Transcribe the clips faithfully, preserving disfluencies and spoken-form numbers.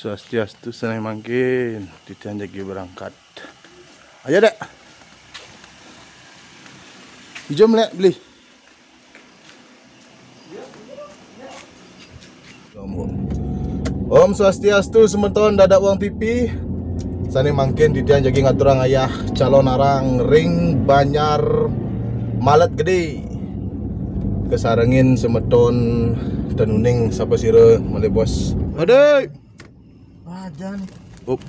Swastiastu, sané mangkin titiang jagi berangkat. Ayo, Dék. Ijum, Lék, beli. Om Swastiastu, semeton Dadap Wong T V. Sané mangkin titiang jagi ngaturang ayah calonarang ring Banjar Malet Gedé. Kasarengin semeton tenuning sapasira malih, Bos. Adé. Wajan. Up.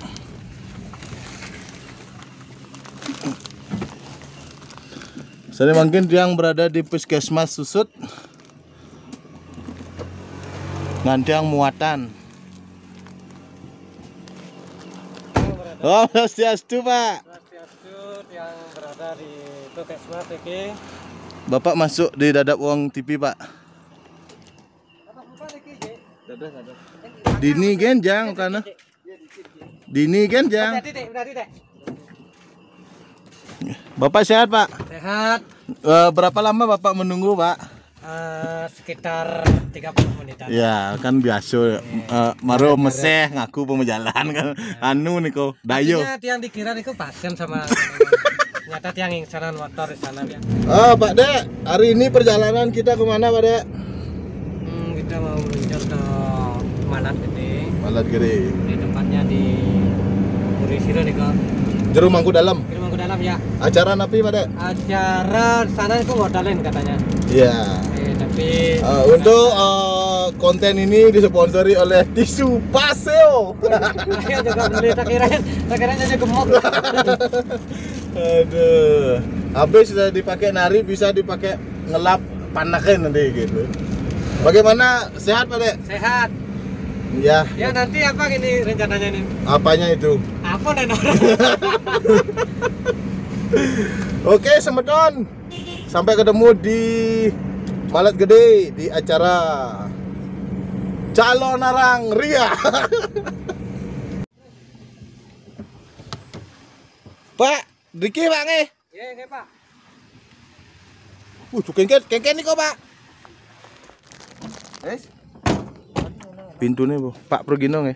Sané mangkin tiang berada di Puskesmas Susut. Ngantiang muatan. Oh, Swastiastu, Pak. Swastiastu, tiang berada di Puskesmas niki. Bapak masuk di Dadap Wong T V, Pak. Dini genjang karena. Dini genjang. Bapak sehat, Pak? Sehat. Eh, berapa lama Bapak menunggu, Pak? Eh, sekitar tiga puluh menitan. Ya, kan biasa, eh, maro meseh ngaku pemajalan kan. Anu niko, dayo. Maksudnya tiang dikira niku pasien sama nyata tiang ingsanan motor di sana, ya. Ah, Pak Dék, hari ini perjalanan kita kemana, Pak Dék? Hmm, kita mau meluncur ke Malat Gedé. Malat Gedé. Di tempatnya di Puri Siro nih, Kak. Jero Mangku Dalam. Jero Mangku Dalam, ya. Acara napi, Pak Dék? Acara sana itu ngodalin katanya. Iya. Eh, tapi Eh, untuk, eh, konten ini disponsori oleh tisu Paseo. Saya juga beli, tak kirain, tak kirain aja gemuk. Aduh. Habis sudah dipakai nari, bisa dipakai ngelap panakin nanti gitu. Bagaimana, sehat, Pak Dék? Sehat. Ya. Ya, nanti apa ini rencananya nih? Apanya itu? Apa dan orang? Oke, semeton. Sampai ketemu di Malat Gedé di acara Calonarang Ria. Pak, Riki, Pak, nggih. Nggih, nggih, Pak. Uh, tuh kengken, kengken niko, Pak. Wis. Pintune, Bu. Pak Progino nggih.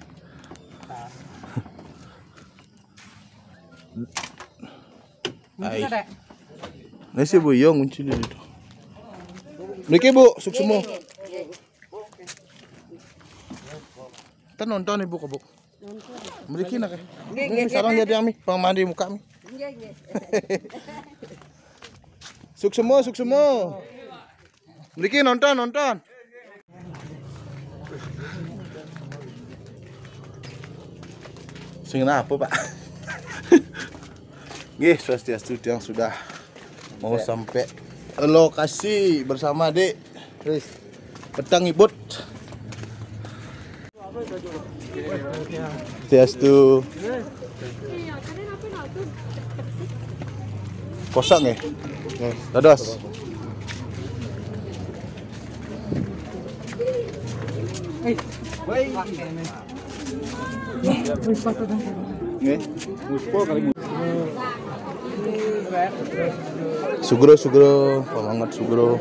Ai. Nah, si Bu, iya, ngunci di situ. Niki, Bu, suksma. Kan nonton Ibu kok, Bu. Mriki nak. Nggih, nggih, nggih. Sareng ya tiang mi, pang mandi muka mi. Nggih, nggih. Suksma, suksma. Mriki nonton, nonton. Sing napa, Pak? Nggih, swastiastu, tiang sudah mau sampai lokasi bersama Dik. Wis. Petang ibut. Swastiastu. Kosong ya? Dados. Nggih. Sugro, sugro, pamanget sugro.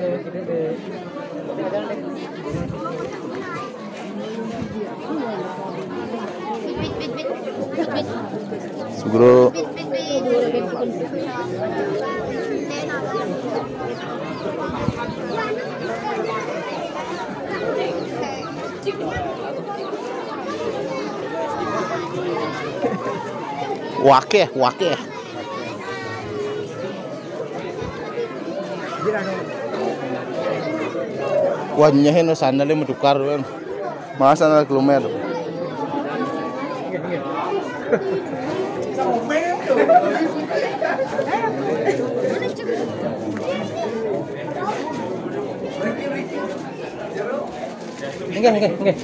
Sugro. Wakeh, wakeh. Wah, nyehin sandalnya mau tukar kan. Masa sandal kelumer. Nggih, nggih, nggih.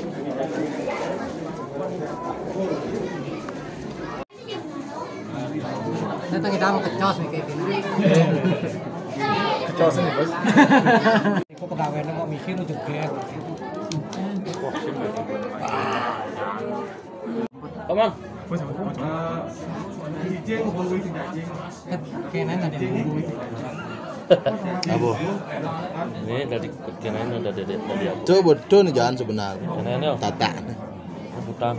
Datang kita mau kecos nih kayak gini. Cok sini, Bos. Iku pegawene kok mikir ujug ger. Komang. Kene tadi. Apa? Ini dari kene tadi, tadi apa? Coba tuh nih, jangan sebenarnya. Kene ini, oh. Tata. Rebutan.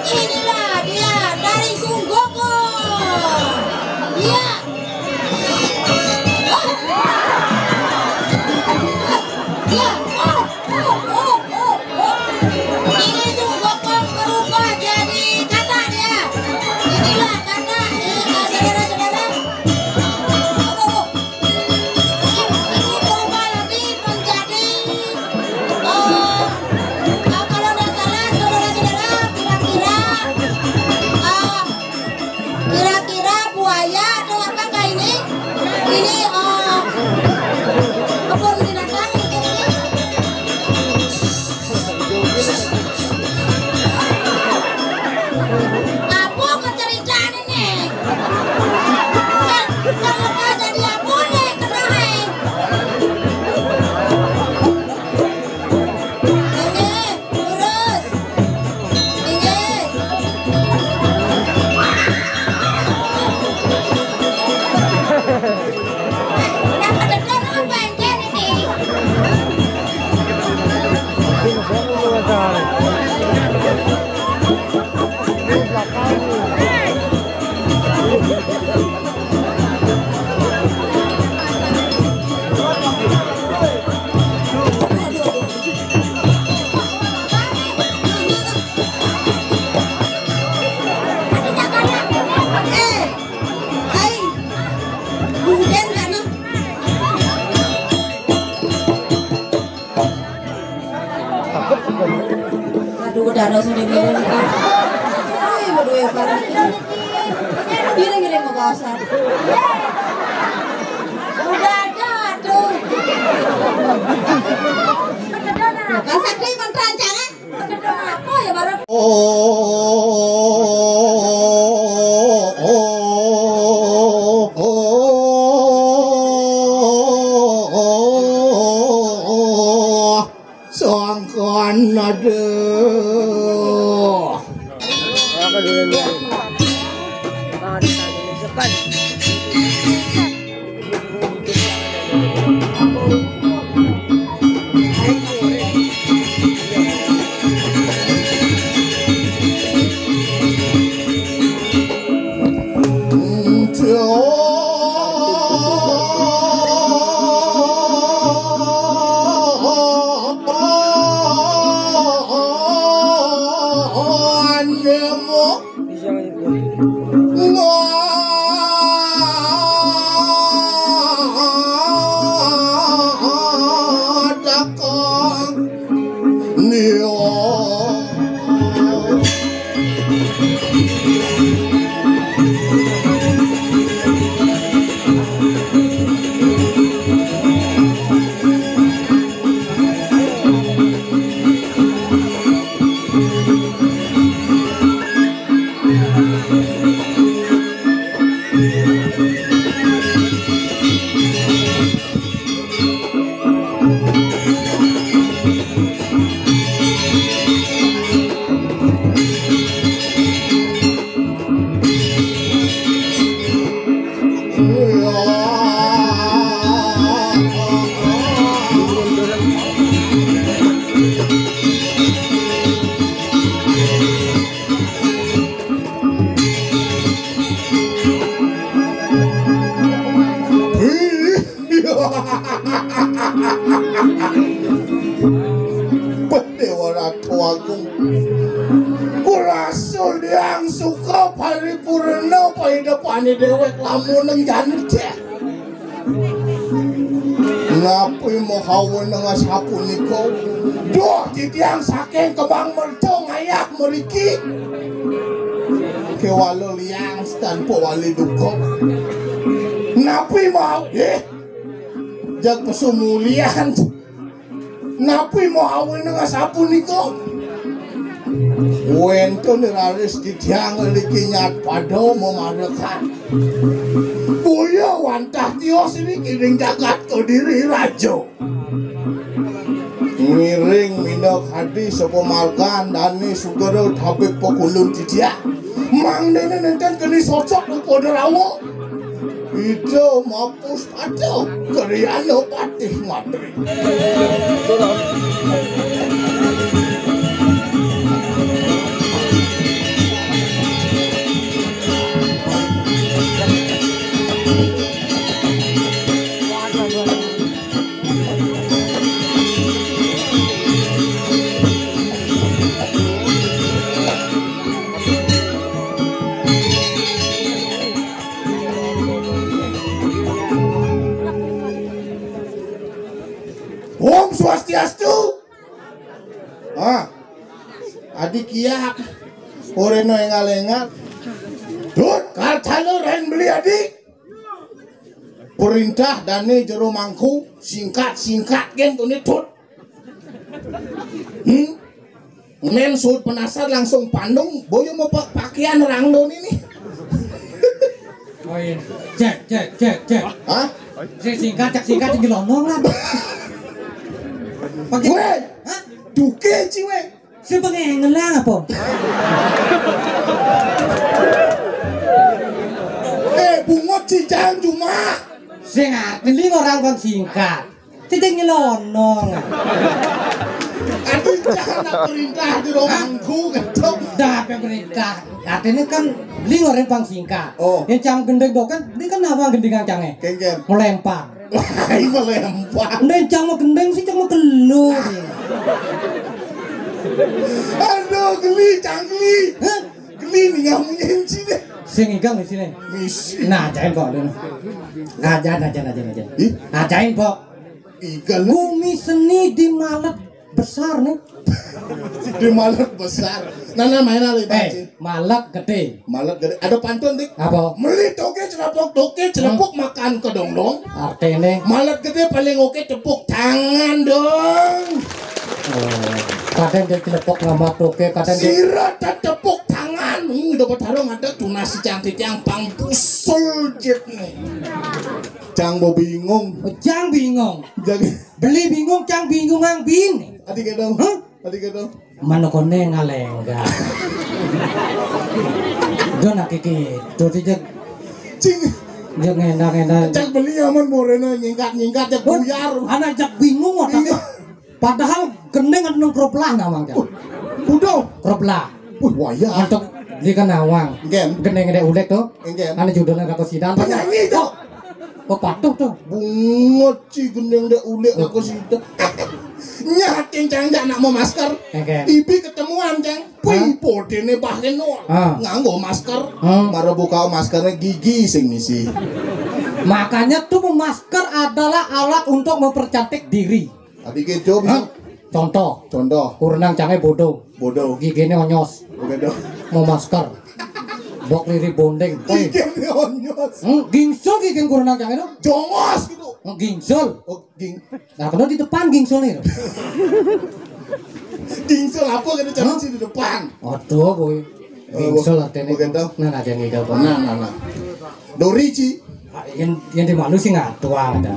Inilah dia dari Sunggoko. Iya. Iya. Ini Sunggoko berubah jadi kata dia. Inilah kata, eh, eh, saudara-saudara. Aduh. Ini berubah lagi menjadi, eh, eh, kalau nggak salah, saudara-saudara, kira-kira, eh, kira-kira buaya atau apakah ini? Ini, eh, kebun binatang mungkin ini. Apa keceritaan ini? Kan, kalau kagak dia boleh kena, eh. Ini, lurus. Ini. Yang kebetulan apa yang kene nih? Aduh, darah sudah biru. Wih, berdua ya, Pak. Gini-gini mau kasar. Udah ada tuh. Kan sakti mentrancangan. Apa ya, Baru? Oh, oh, oh, oh, oh, oh. Sangkan ada. Ngadakang nio. Déwa Ratu Agung. Kurasa Liang Suka paripurna paidepane dewek lamun nang jani cek. Napi mahawa nengah sapunika? Duh, titiang saking Kembang Merta ngayah mriki. Kewala liang tanpa wali duka. Napi mau? Eh, jag pesu mulian. Napi mahawa nengah sapunika? Wénten raris titiang ngriki nyat pada mamarekan. Boya wantah tios niki ring jagat Kediri Raja. Ngiring minakadi sapamargan dane sugera tabik pakulun titiang. Mangdene nenten keni sosok upada rawa. Ida mapus pada Kriana Patih Matri. Om Swastiastu. Ah. Adi kiak. Oreno engal-engal. Dut, kartalo ren beli adi. Perintah dane jero mangku, singkat-singkat gen tuni tut. Hmm? Men sud penasar langsung pandung, boyo mau pa-, pakaian orang doni nih. Oh iya. Cek, cek, cek, cek. Hah? Cek singkat, cek singkat, cek gelonong lah. Pakai. Weh, hah? Duke ci weh. Si pengen ngelang apa? Eh, bungut cijang cuma. Sing arti li orang bang singkat. Tidak nyelonong. Aduh, jangan perintah di rumahku, gitu. Dah apa perintah? Artinya kan li orang bang singkat. Oh. Ya cang gendeng do kan, ini kan apa gendingan cange? Kengken. Melempar. Wah, ini melempar. Nek cang mau gendeng sih, cang mau gelo. Aduh, geli, cang geli. Hah? Geli nih, nggak punya sini. Sing igang di sini. Misi. Nah, ajain kok, Dun. Ajain, ajain, ajain, ajain. Ih? Ajain kok. Igang. Gumi seni di malet besar nih. Di malet besar. Nah, nah, main alih, eh, Bang. Malet gede. Malet gede. Ada pantun, Dik. Apa? Meli toge, celepok toge, celepok makan kedondong. Artine? Malet gede paling oke tepuk tangan dong. Oh, kadang dia celepok ngamat toge, kadang dia sira tetepuk tangan. Hmm, udah bertarung ada tunas si cantik yang pang pusul jet nih. Cang mau bingung. Oh, cang bingung. Jadi beli bingung, cang bingung ang bin. Tadi kedong. Hah? Tadi kedong. Manukone ngalengga. Jon aki ki, dadi cek. Cing. Cek ngendak-ngendak. Cek beli aman morena nyingkat-nyingkat cek buyar. Anak cek bingung otaknya. Iya. Padahal gendeng ada nang kroplah nawang cek. Udah. Kroplah. Wah, wayah. Untuk di kenawang. Nggih. Gendeng gede ulek tuh. Nggih. Ane judulnya Rako Sidan. Penyanyi tuh. Oh, patuh tuh. Bungut ci gendeng gede ulek Rako Sidan. Nyaking cang jak nak mau masker. Oke. Ibi ketemuan cang. Wih, podene bah keno. Ah. Nganggo masker. Hmm. Mara buka maskernya gigi sing misi. Makanya tuh masker adalah alat untuk mempercantik diri. Tapi gitu bisa. Hah? Contoh. Contoh. Kurenang cange bodoh. Bodoh. Gigine onyos. Bodoh. Mau masker. Bok liri bondeng. Gigine onyos. Hmm, gingsul gigin kurenang cange tuh. Jongos gitu. Hmm, gingsul. Oh, ging. Nah, kalau di depan gingsul nih. Gingsul apa kena cari sih di depan? Aduh, boy. Oh, gingsul artinya. Bukan tahu. Nah, nah, jangan gitu. Nah, nah, nah. Dori, Ci. Ah, yang yang di malu sih nggak tua ada.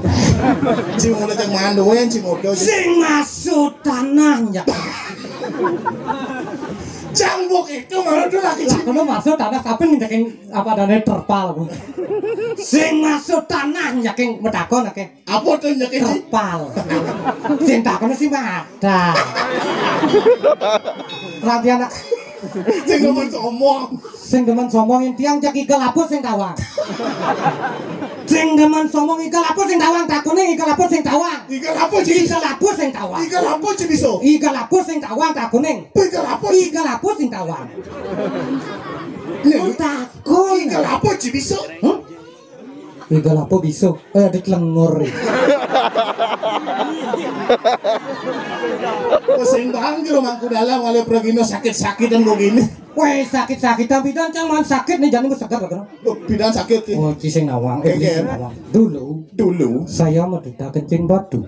Ci mau ngecek mandoen, Ci mau Ci. Sing masuk tanahnya. Cambuk itu malah tuh lagi, Ci. Nah, kalau masuk tanah, tapi ngejakin apa adanya terpal, Bu. Sing masuk tanah nyaking metakon, oke. Apa tuh nyaking, Ci? Terpal. Sing takon sih mata. Rabi anak. Sing demen sombong. Sing demen sombong, yang tiang jak igal apa sing tawang. Sing demen sombong, igal apa sing tawang, takuning igal apa sing tawang. Igal apa, Ci? Igal apa sing tawang. Igal apa, Ci, bisa? Igal apa sing tawang, takuning. Igal apa, Ci? Igal apa sing tawang. Nih, takon. Igal apa, Ci, bisa? Hmm? Igal apa bisa? Eh, ada telengur. Sing bang jero mangku dalam oleh pragino sakit-sakitan begini. Weh, sakit-sakitan pidan cang man sakit nih, jani segar lho. Loh, pidan sakit ya? Oh, cising nawang, eh, cising nawang. Dulu, dulu saya menderita kencing batu.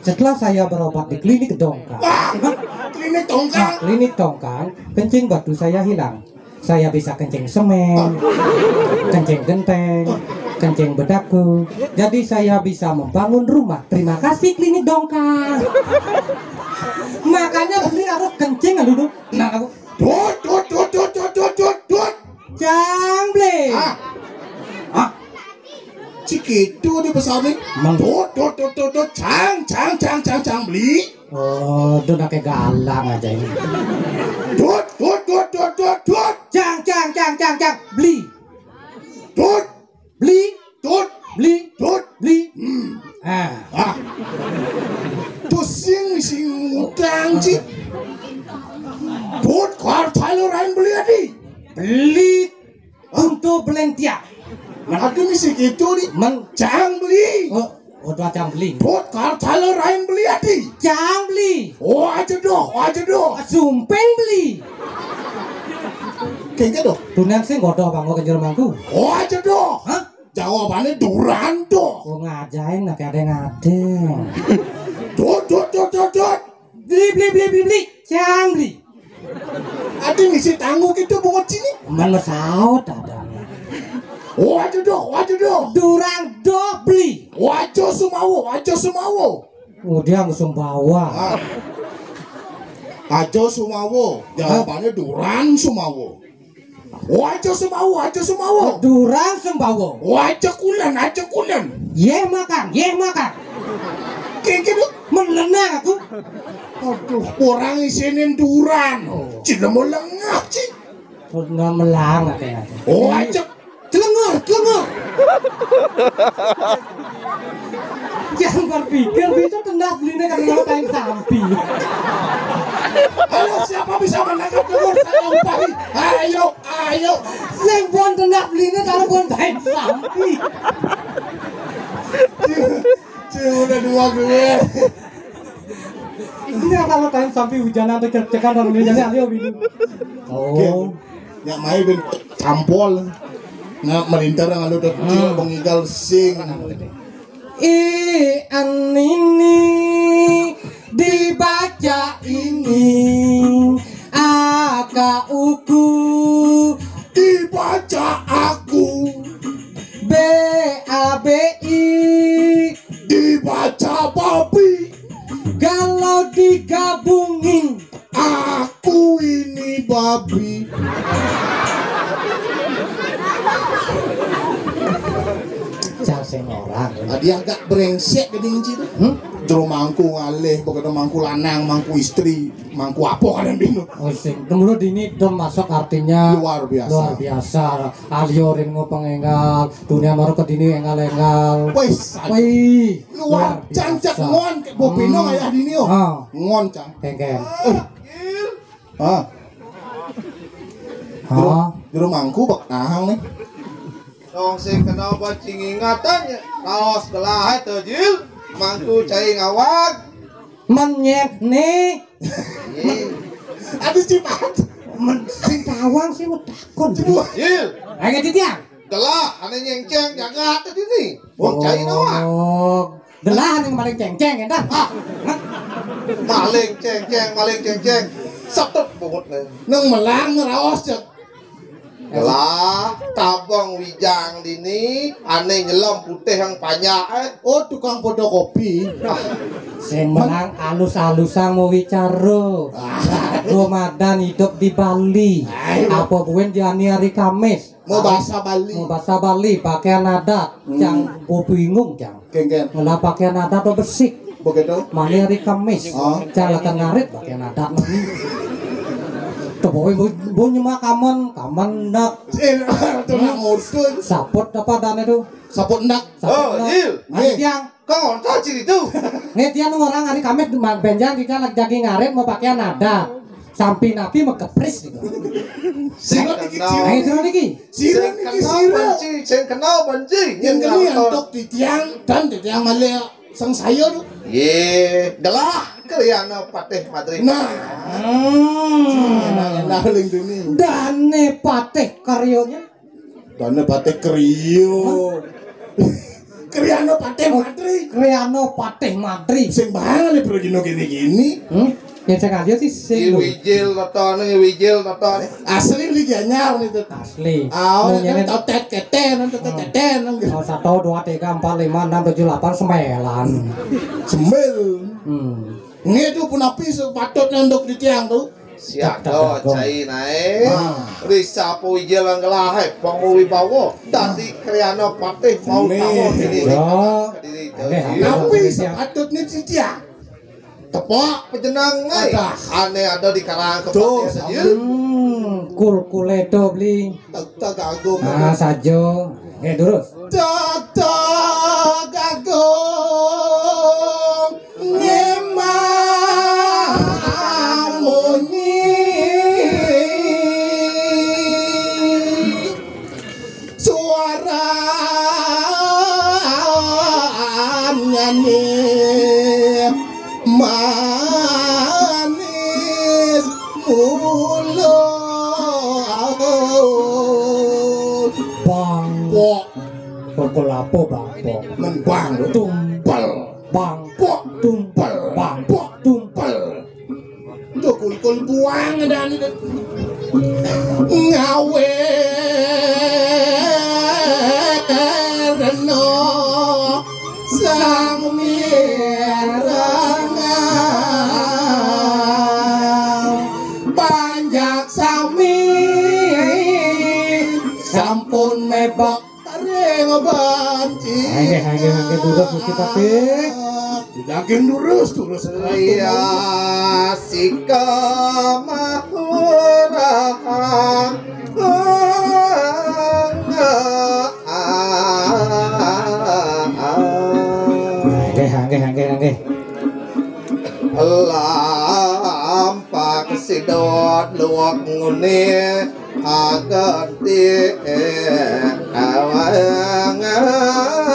Setelah saya berobat di klinik Dongkang. Wah, klinik Dongkang. Nah, klinik Dongkang, kencing batu saya hilang. Saya bisa kencing semen, kencing genteng, kencing bedaku. Jadi saya bisa membangun rumah. Terima kasih klinik Dongkang. Makanya beli harus kencing dulu. Nah, aku dut dut dut dut dut dut dut dut. Cang beli. Ah. Ah. Cikitu di pesawat. Mang. Dut dut dut dut dut, cang cang cang cang cang beli. Oh, itu pakai galang aja ini. Dut dut dut dut dut dut. Cang cang cang cang cang beli. Dut. Beli. Dut. Beli. Dut. Beli. Hmm. Ah. Ah. Tuh sing sing utang, Ci. Dut, kuartal orang beli adi. Beli. Untuk belentia. Nah, aku misi gitu nih. Men- Cang beli. Oh, oh, dua cang beli. Dut, kuartal orang beli adi. Cang beli. Oh, aja doh, aja doh. Sumpeng beli. Kengke doh. Tunan sing godoh bang, oh, kejar mangku. Oh, aja doh. Hah? Jawabannya duran doh. Oh, ngajain, nah, kadang-kadang. Dut, dut, dut, dut, dut. Beli, beli, beli, beli, beli. Cang beli. Adi ngisi tangguh gitu, bungut sini. Man mesaut ada. Oh, aja doh, oh, aja doh. Durang doh beli. Wajo sumawo, wajo sumawo. Oh, dia langsung bawa. Ah. Ajo sumawo. Jawabannya duran sumawo. Wajo sumawo, wajo sumawo. Durang sembawo. Wajo kulen, ajo kulen. Yeh makan, yeh makan. Kengke tuh. Melenang aku. Aduh, orang isinin duran. Oh. Cina melengah, Ci. Pernah melang katanya. Oh, aja. Celengur, celengur. Jangan berpikir bisa tendas belinya karena kain sampi. Ayo, siapa bisa menangkap telur? Saya upahi. Ayo, ayo. Sing pon tendas belinya kalau pon kain sampi. Cil, udah dua gue. Ini kalau kain sampi hujan atau cek-cekan dan hujannya ayo bini. Oh. Nyak mai ben tampol. Nggak melintar ngalu dot kecil pengigal sing. I anini dibaca ini aka uku dibaca aku B A B I dibaca babi. Kalau digabungin aku ini babi. Cang sing orang. Tadi agak brengsek gini Ci tuh. Hmm? Jero mangku ngalih, pokoknya mangku lanang, mangku istri, mangku apa kan yang bingung. Oh, sing. Temurun dini termasuk artinya luar biasa. Luar biasa. Alio ring pengenggal, dunia mara kedini enggal-enggal. Wis, wih, luar cancak biasa. Ngon, kek bobino hmm. Ayah dini, oh. Ah. Ngon, cang. Kengken. Eh. Ah. Jero, ah. Jero mangku bek nahang nih. Dong sing kena bacing ingatan ya. Kaos gelah itu, Jil. Mangku cai ngawag. Menyet nih. Aduh, cipat. Men sing tawang sih udah kon. Jil. Ayo titiang. Gelah, ane nyengceng jagat tadi nih. Wong cai doang. Oh. Gelah ning maling cengceng endah. Ah. Maling cengceng, maling cengceng. Sepet bungut nih. Nang melang ngeraos cek. Gelah, tabang wijang dini, ane nyelem putih yang panjak eh. Oh, tukang fotokopi. Sing melang alus-alusang mau wicara. Ah. Ramadan hidup di Bali. Ayo. Apa buin jani hari Kamis? Mau bahasa Bali. Mau bahasa Bali, pakaian adat. Hmm. Cang, gua bingung, cang. Kengken. Ngena pakaian adat atau besik? Begitu. Mani hari Kamis. Oh. Cang lah ngarit pakaian adat mani. Teboy bu, bu nyemak kamen, kamen nak. Eh, itu nak ngurus. Saput apa dan itu? Saput nak. Saput nak. Oh, Jil. Ayo, tiang. Kau tak cerita. Nih, tiang orang hari Kamis benjang kita lagi jagi ngarit mau pakaian adat. Sampi napi mekepris gitu. Sira niki sira. Ayo, sira niki. Sira niki sira. Sing kenal banci. Yang kene antuk titiang dan titiang malih sang saya tu. Ye, gelah kriana patih madri. Nah. Hmm. Enak-enak ling duni. Dane patih karyanya. Dane patih kriya. Kriana patih madri. Kriana patih madri. Sing bahang le pergino gini-gini. Hmm? Yang saya kaji sih sing. Wijil nonton, wijil nonton. Asli beli anyar nih tuh. Asli. Ah, kan totet keten, totet keten. Oh, satu, dua, tiga, empat, lima, enam, tujuh, delapan, sembilan. Sembil. Hmm. Ngedu punapi sepatutnya untuk di tiang tuh. Siaga cai nae. Ah. Risa apa wijil nang gelah, eh, pangu wibawa. Dadi kriana patih mau tamu diri. Yo. Diri. Tapi sepatutnya di tiang. Tepuk pejenang, eh. Ane ada di karang kepatihan saja. Hmm, kul-kule to beli. Tak, tak agung. Ah, saja. Nggih, durus. Tata Agung Ngemah Munyi. Suara nyanyi manis mulut. Bang. Pok. Pokol apa, Bang? Pok. Men bang. Tumpel. Bang. Pok. Tumpel. Bang. Pok. Tumpel. Itu kul-kul buang ada ni. Ngawe reno sang mirang panjak sami sampun mebak. Taring banci. Nggih, nggih, nggih, durus Gusti Patih. Daging durus, durus. Iya, sika mahurang. Nggih, nggih, nggih, nggih. Lampak sidot luwak ngune. Aganti awang.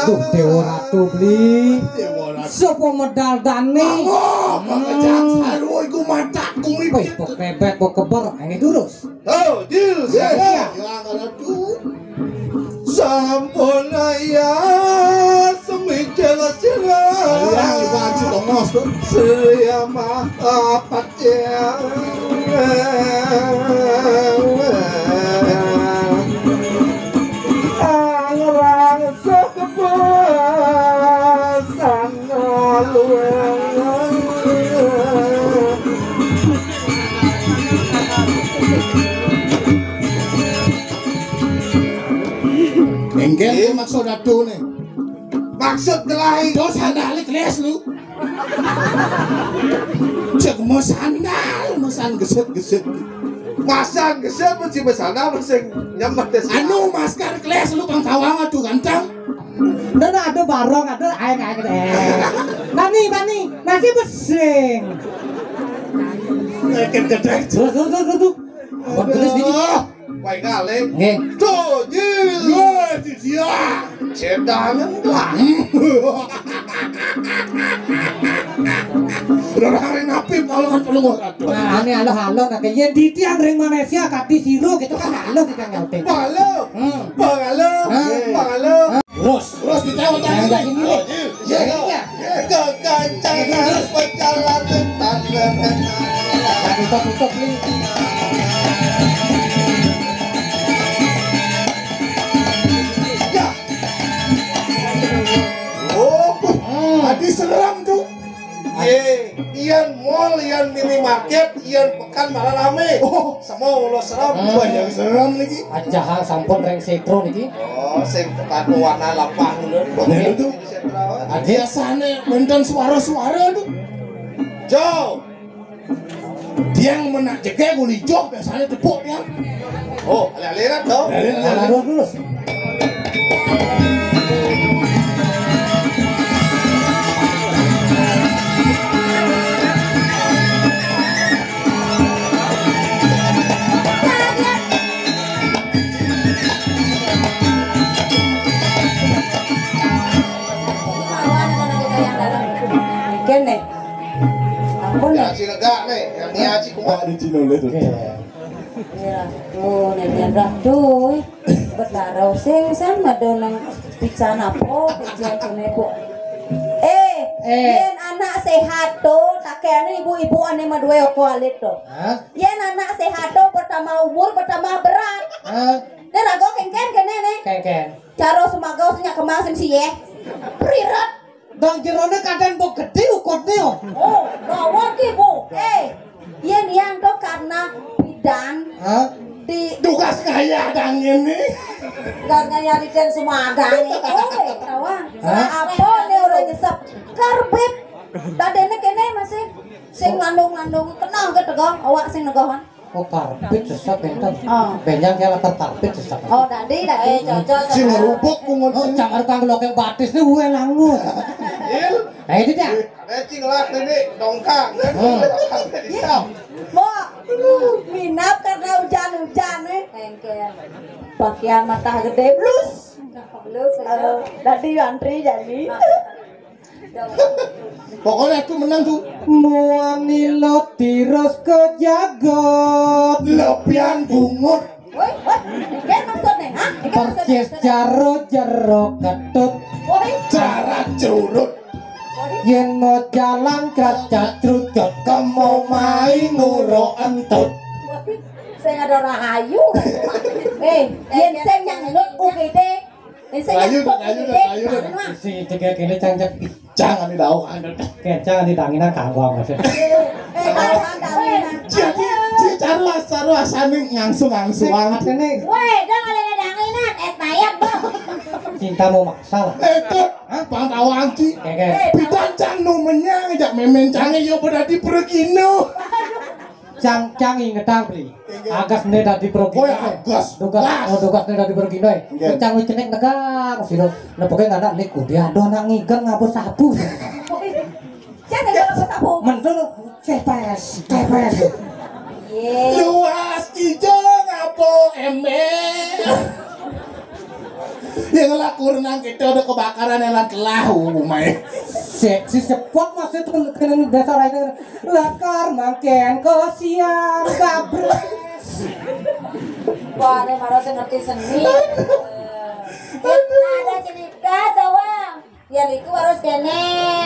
Duh, Dewa Ratu beli. Dewa Ratu. Sapa medal dane? Apa, apa, hmm. Kejak sarwa iku matak kuwi. Wih, kok kebek, kok keber, ini durus. Oh, Jil, ya, siap. Ya, Ratu. Sampun ya, semijil-jil. Ayo, Iwan, si Tongos tuh. Sri Maha Engkel maksud atuh nih. Maksud lain. Dos handale keles lu. Cek mau sandal, mau sandal geset-geset. Masang geset, mau cuma sana, masang nyaman deh. Anu, masker kelas lu pang tawang atuh ganteng. Nah, nah, ada barong, ada aing, aing, eh. Bani, bani, nasi besing. Terus, terus, terus, terus. Buat gelis ini. Baik, Alem. Nggih. Tuh, jil. Wah, itu dia. Setan lah. Udah hari ngapi, kalau kan perlu gua. Nah, ini halo-halo, nah, kayak di tiang ring Malaysia, kati siru gitu kan, halo kita nyautin. Halo. Hmm. Bang, halo. Hah? Bang, halo. Terus. Terus dicawat. Yang lagi ini. Iya, iya. Kegancangan perjalanan tanah. Tutup, tutup, nih. Ya. Oh, hmm. Adi seram tuh. Ye, ian mall, ian minimarket, ian pekan malah rame. Oh. Semua ulos seram. Hmm. Banyak seram lagi. Aja hal sampun reng setro niki. Oh, sing tekan warna lapang dulu. Nah, itu tuh. Biasanya benten suara-suara tuh. Jo. Dia yang menak jegeg uli joh, biasanya tepuk dia. Oh, aliran dong. Aliran, aliran. Terus. Kene. Ampun, ya, ya. Aci lega nih, yang dia aci kuat. Di Cina udah tuh. Oke. Iya, tuh, nih, dia dah, tuh. Betara sing sama donang pican apa, pican cune, Bu. Eh, eh. Yen anak sehat tuh, tak kayak anu ibu-ibu ane madue oko alit tuh. Hah? Yen anak sehat tuh, bertambah umur, bertambah berat. Hah? Nih, rago kengken kene nih. Kengken. Caro semaga sing nyak kemas sing siye. Prirat. Bang jerone kadang mbok gedhe ukutne yo. Oh, bawa ki, Bu. Eh, yen yang to karena bidan. Hah? Di tugas kaya dang ini. Tugas kaya di den semaga nih. Kowe, tawang. Hah? Apa nih orang nyesep? Karbit. Dadene kene masih sing landung-landung kena ke tegang awak sing negohan. Oh, karpet sesek enten. Oh. Benjang kaya latar karpet sesek. Oh, dadi, dadi. Eh, cocok. Sing ngerubuk pungut. Oh, jangan kang lokeng batis nih, gue langu. Il. Eh, itu dah. Ada cing lak ini dongkang. Hmm. Iya. Mau minap karena hujan-hujan nih. Engkel. Pakaian mata gede blus. Blus, eh, dadi antri jadi. Pokoknya aku menang tuh. Muani lo tirus ke jagot. Lepian bungut. Woi, woi, iki maksudnya, hah? Iki maksudnya? Percis jaro-jaro ketut. Woi. Cara curut. Woi. Yen mau jalan kaca crucut, kamu main nguro entut. Woi, saya ada rahayu. Eh, yen saya nyanglut U G D. Rayu dong, rayu dong, rayu dong. Si cegek ini cangcek. Jangan didauh, anu. Kencang didanginan kanggo, Mas. Eh, tahan danginan. Jadi, si caru, caru asane ngangsu-ngangsuan. Ini. Woi, dong, oleh danginan, es bayam, Bang. Cinta mau maksa lah. Eh, tuh, pang tawang, Ci. Oke, oke. Bidan cang nu menyang, jak memen cange, yo, pada di pergino. Cang, cang ingetang, Bli. Agas ne dadi perogino. Oh, ya, agas. Tugas, oh, tugas ne dadi perogino. Nggih. Cang wis cenik negang sira. Nepuke anak niku dia ado anak ngigel ngapus sabu. Cang ngigel ngapus sabu. Mentul cepes, cepes. Luas ijo ngapo ember. Yang laku renang kita ada kebakaran yang telah umai. Si, si sepot masih tuh kena dasar aja. Lakar mangken kosian kabrek. Wah, ini malah saya ngerti seni. Kita ada cerita, Sawang. Ya, itu harus kene,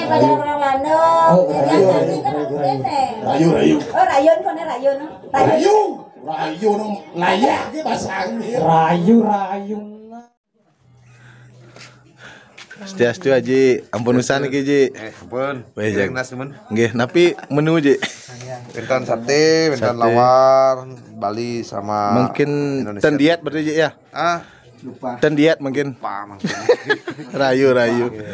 pada orang lanang. Oh, jadi rayu, yang tadi kan rayu, harus rayu. Kene. Rayu, rayu. Oh, rayun, kone rayun. Rayu. Rayu, rayu, nang layak ke bahasa Inggris. Rayu, rayu. Swastiastu, Aji. Ampun pisan niki, Ji. Eh, ampun. Weh, Jang. Nggih, napi menu, Ji? Wénten saté, wénten saté. Lawar, Bali sama Indonesia. Mungkin ten diet berarti, Ji, ya? Ah, lupa. Ten diet mungkin. Lupa mungkin. Rayu, rayu. Oke.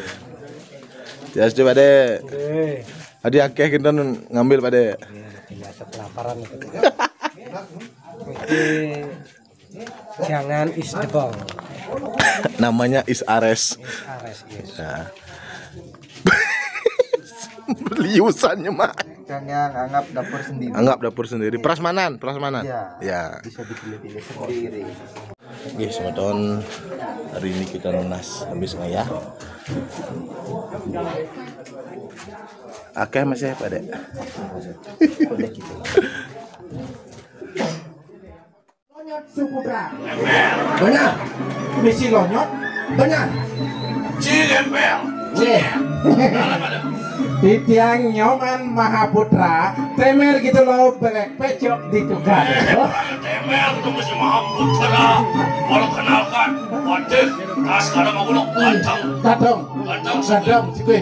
Ya sudah, Pade. Oke. Adi akeh kita ngambil, Pade. Iya, biasa kelaparan itu. Oke. Jangan is the ball. Namanya is Ares. Is Ares, yes. Nah. Liusannya mah. Jangan anggap dapur sendiri. Anggap dapur sendiri. Prasmanan, prasmanan. Ya. Ya. Bisa dipilih-pilih sendiri. Oke, semeton, hari ini kita nunas habis ngayah. Akeh masih, Pade. Lonyot Suputra. Benar. Misi Lonyot. Benar. Cigempel. Nggih. Titiang Nyoman Mahaputra, temer gitu loh, belek pecok ditukar. Temer tuh mesti Mahaputra. Kalau kenalkan, waduh, tas kadang aku ganteng. Ganteng. Ganteng. Ganteng, sikui.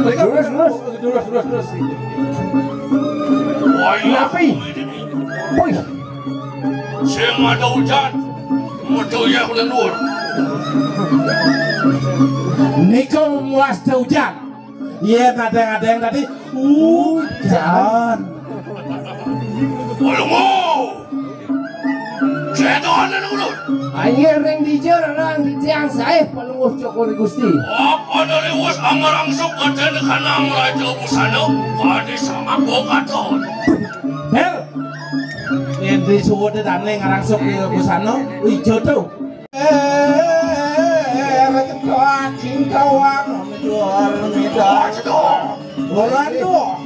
Terus, terus. Terus, terus, terus. Wah, iya. Napi? Wih. Sing ada hujan. Metu ya, udah luar. Niku muas teu hujan. Iya, kadang-kadang tadi hujan. Waduh. Setan ulun. Aye ring dija rerang titiang sae Palungguh Cokor I Gusti. Apa dari wus angarangsuk kadene kanang Raja Busana, kadi sangat bokaton. Bel. Yen disuwude dane ngarangsuk I Busana, ijo to. Eh, Raja Toaking Tawang, midor, midor. Orlando.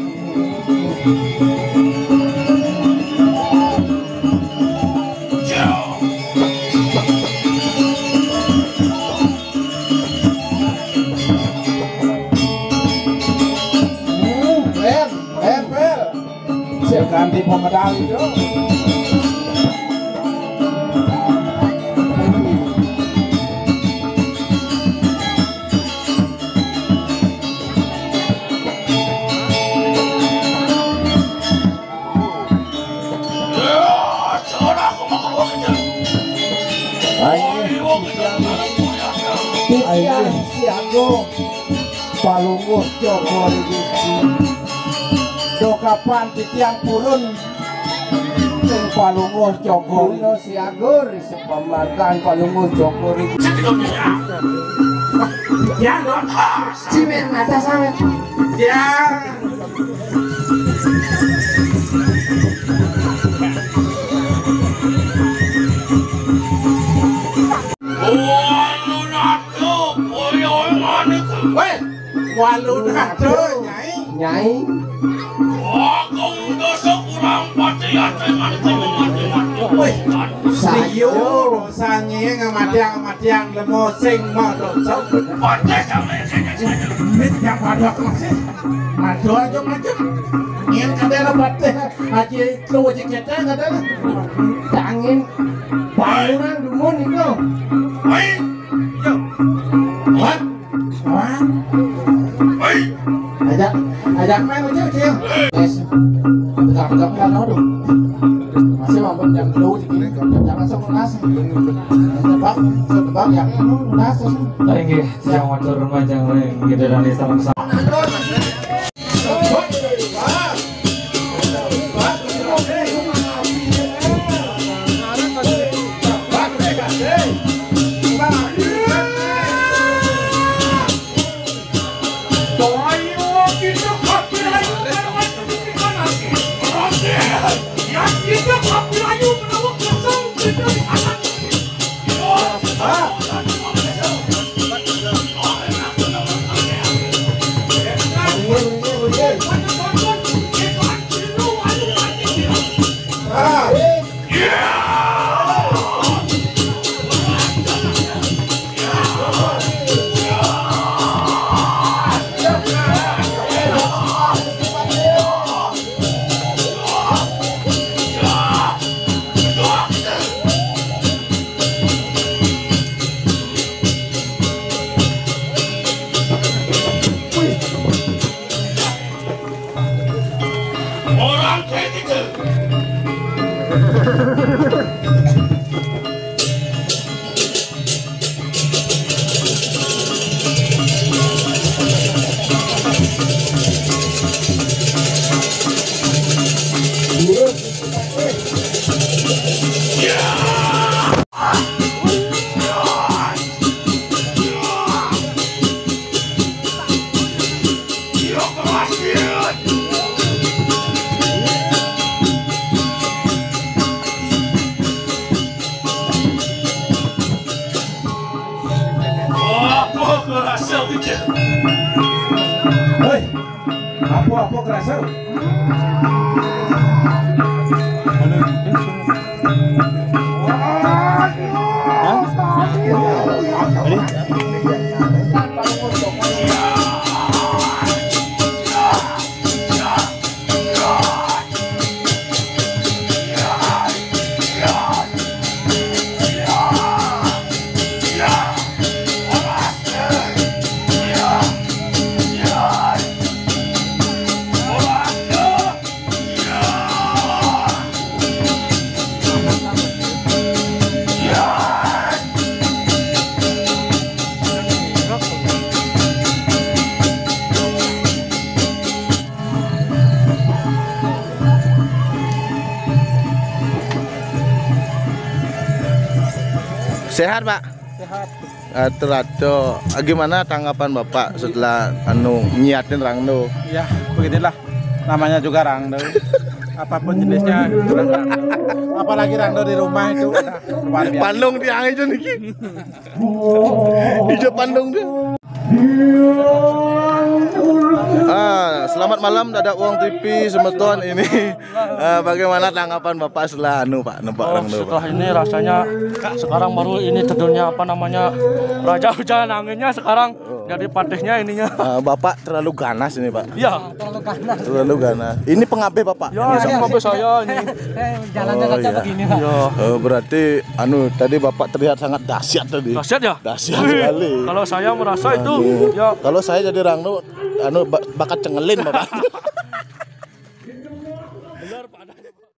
Hmm, Ben, Ben, Ben. Sik ganti pemedal itu. Ayo, titiang siaga Palungguh Cokor I Gusti. Do kapan titiang purun ning Palungguh Cokor. Purun siaga ri sepamargan Palungguh Cokor I Gusti. Ya, Cimen mata sama. Ya. Weh, walu nado, Nyai. Nyai. Aku dosa kurang pati ate ngan kamu mati-mati. Weh, sayo, sange ngamatiang-matiang lemo sing madosa. Pati kami. Mit yang waduh aku masih. Madu aja macam. Ngin kadang pati. Aji telu aji kita kadang. Tangin. Bangunan dumun itu. Hei. Yo. Wah. Wah. Hei. Ajak, ajak main aja, Cil. Yes. Tegak-tegak kan, aduh. Masih mampu jam telu, jadi jam langsung lunas. Tebak, tebak ya, lunas. Inggih, yang matur majeng ring Ida Dané sareng sami. Hei, apa-apa kerasa? Sehat, Pak? Sehat. Atur, atur. Ah, gimana tanggapan Bapak setelah, anu, nyiatin rangdo? Ya, beginilah. Namanya juga rangdo. Apapun jenisnya, itu rangdo. Apalagi rangdo di rumah itu udah luar biasa. Pandong tiang itu niki. Ijo pandong dia. Ah, selamat malam, Dadak Wong T V semeton ini. Ah, bagaimana tanggapan Bapak setelah, anu, Pak, nempak Oh, rangdo, setelah Pak? Ini rasanya sekarang baru ini terjunnya, apa namanya, raja hujan anginnya sekarang jadi patihnya ininya. Ah, Bapak terlalu ganas ini, Pak. Ya. Terlalu ganas. Terlalu ganas. Ini pengabeh Bapak? Ya, ini pengabeh saya ini. Eh, jalannya Oh, saja iya. Begini, Pak. Ya. Eh, berarti, anu, tadi Bapak terlihat sangat dahsyat tadi. Dahsyat ya? Dahsyat sekali. Kalau saya merasa itu, Aduh. Ya. Kalau saya jadi rangdo, anu, ba-, bakat cengelin, Bapak. Benar, Pak.